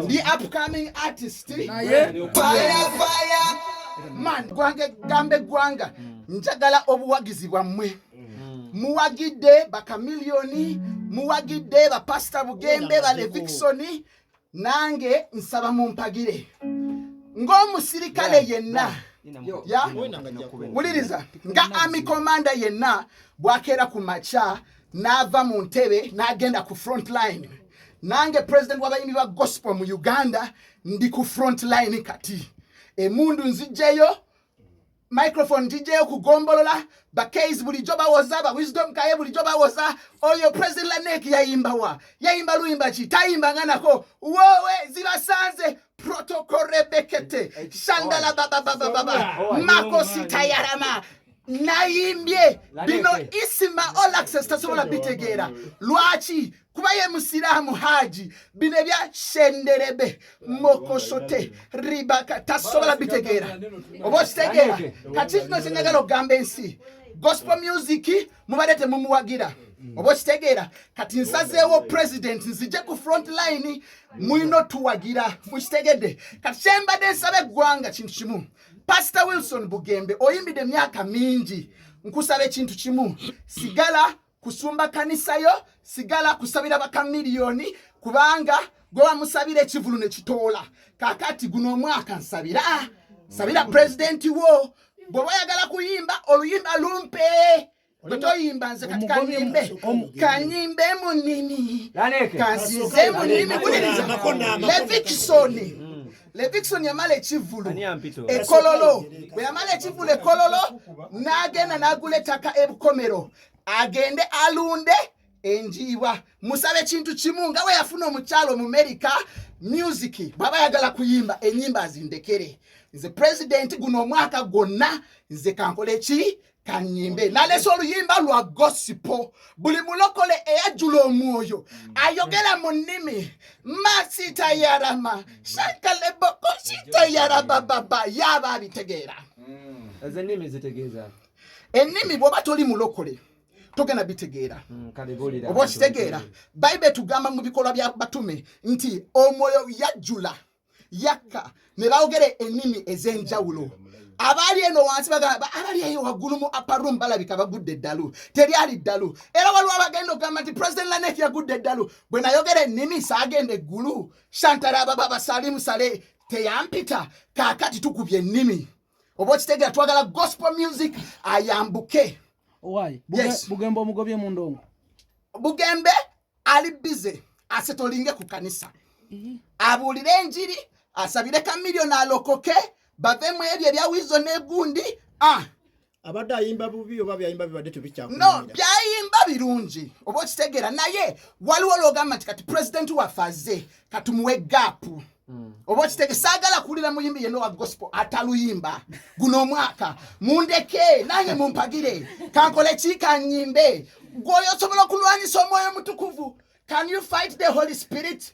Ndi upcoming artist. Fire, fire. Man, gwange gambe gwanga. Njagala obuwagizi bwammwe. Muwagidde bakamiliyoni, muwagidde bapasita Bugembe, ba Leviksoni, nange nsaba mumpagire ng'omusirikale yenna. Ya wuliriza, nga army commander yenna bwakeera ku makya n'ava mu ntebe n'agenda ku front line, nange president w'abayimbi ba gospel mu Uganda ndi ku front line. Kati emundu nzijjeyo, microphone njijjeyo kugombolola. Bakase bulijjo bawoza, ba Wisdom Kaye bulijjo bawoza, oyo President Lanek yayimbawa? Yayimba luyimba ki? Tayimba nga nako. Wowe zibasanze protokorebekete shandala bababababa makositayarama nayimbye bino. Isima All Access tasobola bitegeera. Lwaki? Kuba ye musiraamu haji. Bino ebya shenderebe mokosote ribaka tasobola bitegeera. Oba okitegeera? Kati kino kyenjagala okugamba ensi, gospel music mubadde temumuwagira. Oba okitegeera? Kati nsazeewo president nzije ku front line, mulina otuwagira. Mukitegedde? Kati kyembadde nsaba eggwanga kintu kimu. Pastor Wilson Bugembe, oyimbidde emyaka mingi, nkusaba ekintu kimu: sigala kusumba kanisa yo, sigala kusabira bakamiliyoni, kubanga gwe wamusabira ekivulu ne kitoola. Kakati guno omwaka nsabira, sabira pulezidenti wo. Bw'oba oyagala kuyimba oluyimba lumpe, bwe toyimba nze kati kanyimbe, kanyimbe mu nnimi, kansinze mu nnimi. Wuliriza, Levikisoni, Levikson yamala ekivulu ekololo. Bwe yamala ekivulu ekololo, n'agenda n'agula ettaka ebukomero, agende alunde enjiibwa. Musaba ekintu kimu, nga bwe yafuna omukyalo mu Amerika, music bw'aba ayagala kuyimba enyimba azindekere nze president. Guno omwaka gwonna nze kankole ki? Kanyimbe. Nalesa oluyimba lwa gospel. Buli mulokole eyajjula omwoyo ayogera mu nnimi masitayarama shankaleboko sitayarabababa yaaba abitegeera. Ezo ennimi zitegeeza? Ennimi bw'oba toli mulokole togenda bitegeera. Kale buulira. Oba okitegeera? Bayibuli etugamba mu Bikolwa bya Batume nti omwoyo yajjula, yakka, ne bawogera ennimi ez'enjawulo. Abaali eno wansi bagamba, abali eyo waggulu mu upper room balabika bagudde eddalu. Teryali ddalu. Era waliwo abagenda okugamba nti President Lanek yagudde eddalu. Bwe nayogera ennimi saagenda eggulu? Shantarababa basalimu sale teyampita. Kaakati tukubye ennimi. Oba okitegeera? Twagala gospel music ayambuke. Why? Yes. Bugembe omugobye mu ndongo. Bugembe ali busy, asetolinge ku kanisa, abuulire enjiri, asabire Kamiliyoni alokoke, bavemu ebyo ebya Wizo negundi, ah. Abadde ayimba bubi oba byayimba bibadde No. tebikyakunyumira? Byayimba birungi, oba okitegeera? Naye waliwo lwogamba nti kati pulezidenti waffe azze, katumuwe gap. Oba okitegeera? Saagala kuwulira muyimbi yenna owa gospel ataluyimba guno omwaka. Mundeke nange mumpagire, kankole ki? Kanyimbe. Gwoyo osobola okulwanyisa omwoyo mutukuvu? Can you fight the Holy Spirit?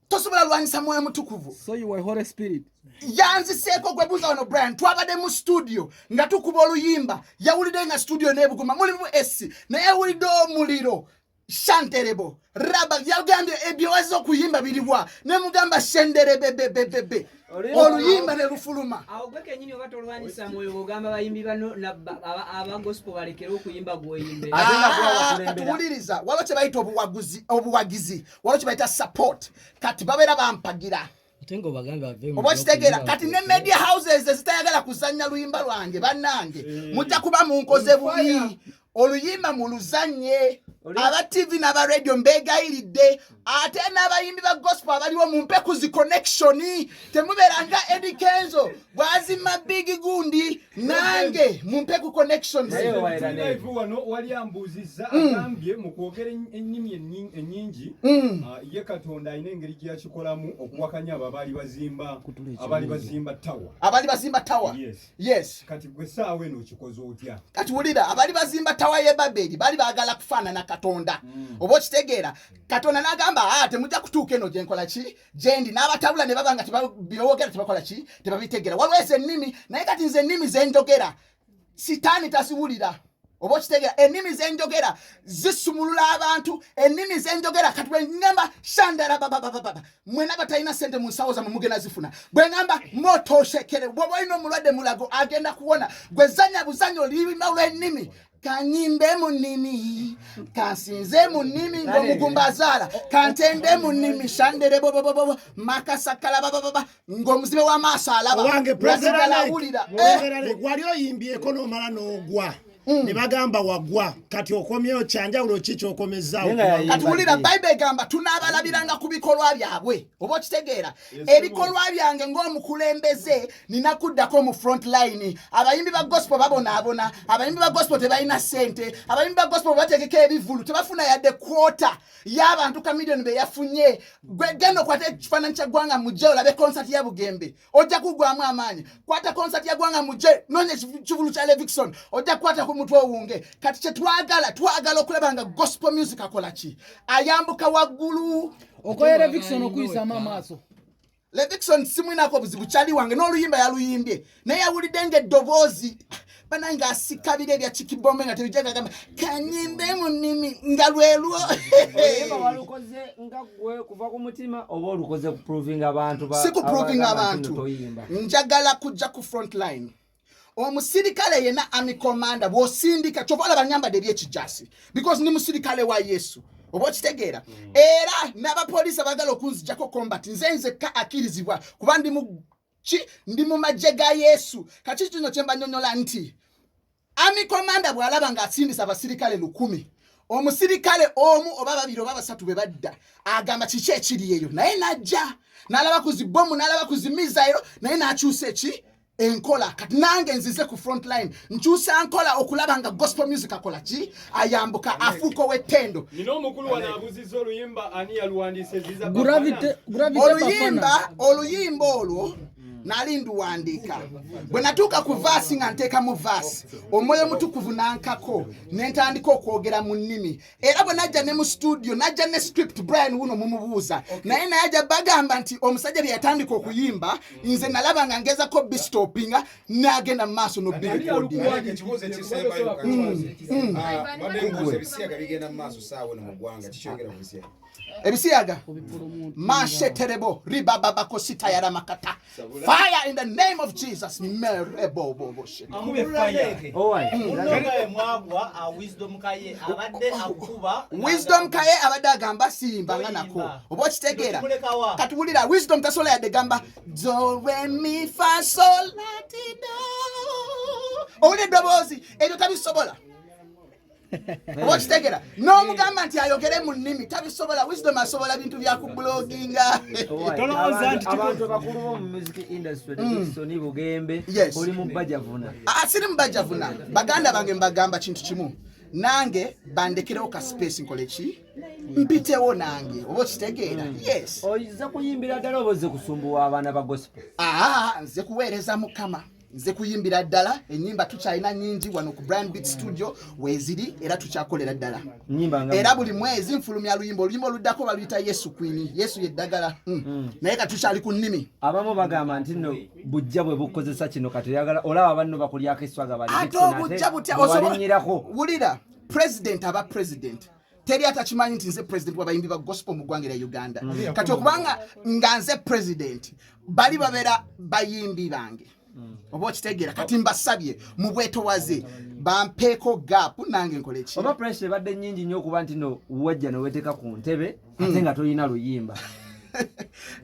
Tosobola lwanyisa mwoyo mutukuvu. So you were Holy Spirit. Yanziseeko. Gwe buuza wano Brian, twabadde mu studio nga tukuba oluyimba, yawulidde nga studio n'ebuguma, mulimu esi, naye yawulidde omuliro shanterebo raba. Yagambye, "Ebyowaza okuyimba biriwa?" Nemugamba, "Shenderebebebebebe." Oluyimba ne lufuluma. Awo gwe kenyini oba tolwanyisa mwoyo bwogamba bayimbi bano aba gospel balekere okuyimba, gwoyimbe. Ate nga gwe Ah, wabakulembera. Katuwuliriza, waliwo kye bayita obuwaguzi, obuwagizi, waliwo kye bayita support. Kati babeera bampagira. Ate nga obagambe bave mu Oba okitegeera? by'okuyimba. Kati ne media houses ezitayagala kuzannya luyimba lwange, bannange, mujja kuba munkoze bubi. Oluyimba muluzanye. Aba TV n'aba radio mbegayiridde, ate n'abayimbi ba gospel abaliwo, mumpe ku zi connection. Temubeera nga Eddie Kenzo bwazima big gundi. Nange mumpe ku connections. Naye waira ne Live wano wali ambuuzizza, agambye mu kwogera ennimi ennyingi, ye Katonda alina engeri gye yakikolamu okuwakanya abo abaali bazimba tower. Abali bazimba tower. Yes. Yes. Kati gwe saawa eno okikoze otya? Kati wulira, abali bazimba tower y'e Baberi bali baagala kufaanana Katonda. Oba okitegeera? Katonda n'agamba, "Ah, temujja kutuuka eno gyenkola ki gyendi." N'abatabula ne baba nga byowogera tebakola ki, tebabitegeera. Waliwo ezo ennimi, naye kati nze ennimi zenjogera sitaani taziwulira. Oba okitegeera? Ennimi zenjogera zisumulula abantu. Ennimi zenjogera, kati bwe ngamba shandara bababababa. Mwena batalina sente mu nsawo zammwe mugenda zifuna. Bwe ngamba motoshekere, bw'oba olina omulwadde mulago agenda kuwona. Gwe zanya buzanyo olulimi lw'ennimi. Kanyimbe mu nnimi, kansinze mu nnimi ng'omugumba azaala, kantende mu nnimi shandere bobobobobo makasakala babababa ng'omuzibe w'amaaso alaba, Owange President nasigala Alec, awulira. President Alec, wali oyimbyeko n'omala n'ogwa ne bagamba wagwa, kati okomyewo, kyanjawulo ki kyokomezaawo? Naye nga yayimba Kati wulira, ddi? Bayibuli egamba tunaabalabiranga ku bikolwa byabwe. Oba okitegeera, ebikolwa byange ng'omukulembeze nina kuddako mu front line. Abayimbi ba gospel babonaabona, abayimbi ba gospel tebalina ssente, abayimbi ba gospel bategeka ebivulu tebafuna yadde kwota y'abantu Chameleone be yafunye. Gwe genda okwate ekifaananyi kya Ggwanga Mujje olabe konsati ya Bugembe, ojja kuggwamu amaanyi. Kwata konsati ya Ggwanga Mujje, noonya ekivulu kya Levixone, ojja kukwata ku mutwe owunge. Kati kyetwagala, twagala okulaba nga gospel music akola ki, ayambuka waggulu. Okoye Levixone okuyisaamu amaaso? Levixone simwinako obuzibu, kyali wange n'oluyimba yaluyimbye, naye yawulidde ng'eddoboozi banange asikabira ebya kikibombe nga tebijja, gagamba kanyimbe mu nnimi nga lwelwo. Oluyimba walukoze nga gwe kuva ku mutima oba olukoze kuprovinga abantu Si kuprovinga abagamba abantu. nti no toyimba? Njagala kujja ku front line. Omusirikale yenna, army commander, bw'osindika, kyova olaba nyambadde ebyekijasi because ndi musirikale wa Yesu, oba okitegeera. Era n'abapoliisi abagala okunzijjako combat, nze nzekka akkirizibwa kuba ndi mu ki, ndi mu magye ga Yesu. Kati kino kye mbanyonyola nti army commander bw'alaba ng'asindisa abasirikale 1000, omusirikale omu oba babiri oba basatu bwe badda, agamba kiki ekiri eyo, naye najja n'alaba ku zibomu, n'alaba ku zimizairo, naye n'akyusa eki enkola. Kati nange nzize ku front line, nkyusa nkola okulaba nga gospel music akola ki, ayambuka, afuuka ow'ettendo. Nina omukulu wano abuuzizza oluyimba ani yaluwandiise, Ziza? Gravity, Gravity. Oluyimba, oluyimba olwo nali nduwandiika. Bwe natuuka ku verse nga nteekamu verse, Omwoyo Omutukuvu nankako ne ntandika okwogera mu nnimi. Era bwe najja ne mu studio, najja ne script. Brian wuno mumubuuza naye, naye ajja bagamba nti omusajja bye yatandika okuyimba, nze nalaba nga ngezako bistopinga, n'agenda mu maaso nobirekodinga. Ekibuuzo ekisembayo, badde mbuuza, ebisiyaga bigenda mu maaso saawa eno mu ggwanga, kikyogera ku bisiyaga? Ebisiyaga, masheterebo ribababako sitayaramakata, fire in the name of Jesus, mereboboboshe. Owai. Munonga mwagwa a Wisdom Kaye abadde akuba. Wisdom Kaye abadde agamba siyimbanga nako, oba okitegeera. Kimulekawa. Katuwulira, Wisdom tasobola yadde gamba do re mi fa sol la ti do, owulira eddoboozi eryo, tabisobola, oba okitegeera. N'omugamba nti ayogere mu nnimi, tabisobola. Wisdom asobola bintu bya kubuloginga. Owai. Tolowooza nti Abantu abakulu bo mu music industry, Levixone, Bugembe, Yes. oli mu bajavuna? Ah, siri mubajavuna. Baganda bange, mbagamba kintu kimu, nange bandekerewo ka space nkole ki, mpitewo nange, oba okitegeera. Yes. Oyinza kuyimbira ddala oba ozze kusumbuwa abaana ba gospel? Aa, nze kuweereza Mukama, nze kuyimbira ddala. Enyimba tukyalina nyingi wano ku Brian Beat Studio weeziri, era tukyakolera ddala. Nyimba nga Era buli mwezi nfulumya luyimba. Oluyimba oluddako baluyita Yesu Queen, Yesu yeddagala. Naye katukyali ku nnimi. Abamu bagamba nti nno bujja bwe bukozesa kino, kati oyagala olaba banno bakulyako eswaga. Bali Ate obujja butya? Walinnyirako. Wulira, president aba president, teri atakimanyi nti nze president w'abayimbi ba gospel mu ggwanga erya Uganda. Kati okubanga nga nze president, bali babeera bayimbi bange, oba okitegeera. Kati mbasabye mu bwetowaze bampeeko gap nange nkole ki. Oba pressure ebadde nnyingi nnyo okuba nti no wajja neweteeka ku ntebe ate nga tolina luyimba?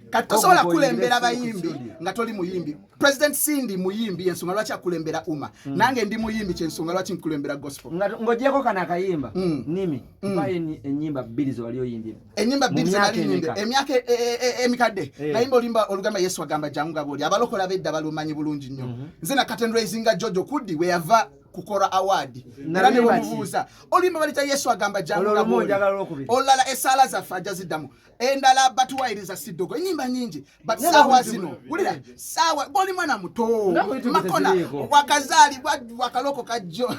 Kati tosobola Ogo kulembera oyingire bayimbi studio. nga toli muyimbi. President Cindy muyimbi, ensonga lwaki akulembera UMA. Nange ndi muyimbi, kyensonga lwaki nkulembera gospel. Ng'ogyeko kano akayimba nimi, mpayo ennyimba bbiri ze wali oyimbye. Enyimba Mu bbiri myaka zenali nyimbye emeka? Emyaka emikadde. Nayimba oluyimba olugamba Yesu agamba jangu nga bwoli. Abalokola bedda balumanyi bulungi nnyo. Nze nakatendraisinga Jojo Kuddi we yava kukola award, era ne Naluyimba ki? bwemubuuza oluyimba balita Yesu agamba jangu Olwo nga lumu, bw'oli. njagala olwokubiri. Olulala esaala zaffe ajja ziddamu, endala batuwayiriza siddogo. Enyimba nyingi, but Nga saawa ku zino, wulira, saawa oli mwana muto. Nga ku YouTube Makona teziriiko. wakazaalibwa wakaloko kajjo.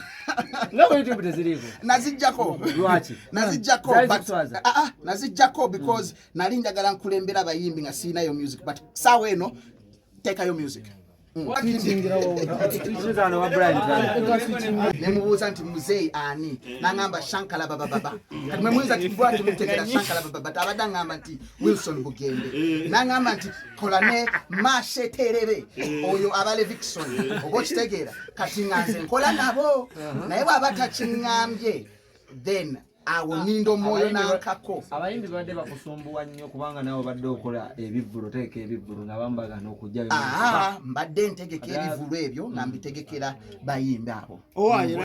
Nga ku YouTube teziriiko. Nazijjako. Lwaki? Nazijjako. Zaali But zikuswaza? ah, ah, nazijjako because nali njagala nkulembera abayimbi nga siinayo music, but saawa eno teekayo music. Omuzaano wa Brian Trump. Nemubuuza nti muzeeyi ani, naŋamba Shankala babababa. Kati mwe muyinza tibwa timutegera Shankala bababa, abadde aŋŋamba nti Wilson Bugembe, naŋŋamba nti kola ne Masheterebe oyo aba Levixone, oba okitegeera. Kati nga nze nkola nabo, naye bw'aba takiŋŋambye, then awo ninda omwoyo nankako. Abayimbi badde bakusumbuwa nnyo kubanga naawe obadde okola ebivvulo, teeka ebivvulo nga bambagana okujja. Aa, mbadde ntegeka ebivvulu ebyo nga mbitegekera bayimbi abo. Owaye.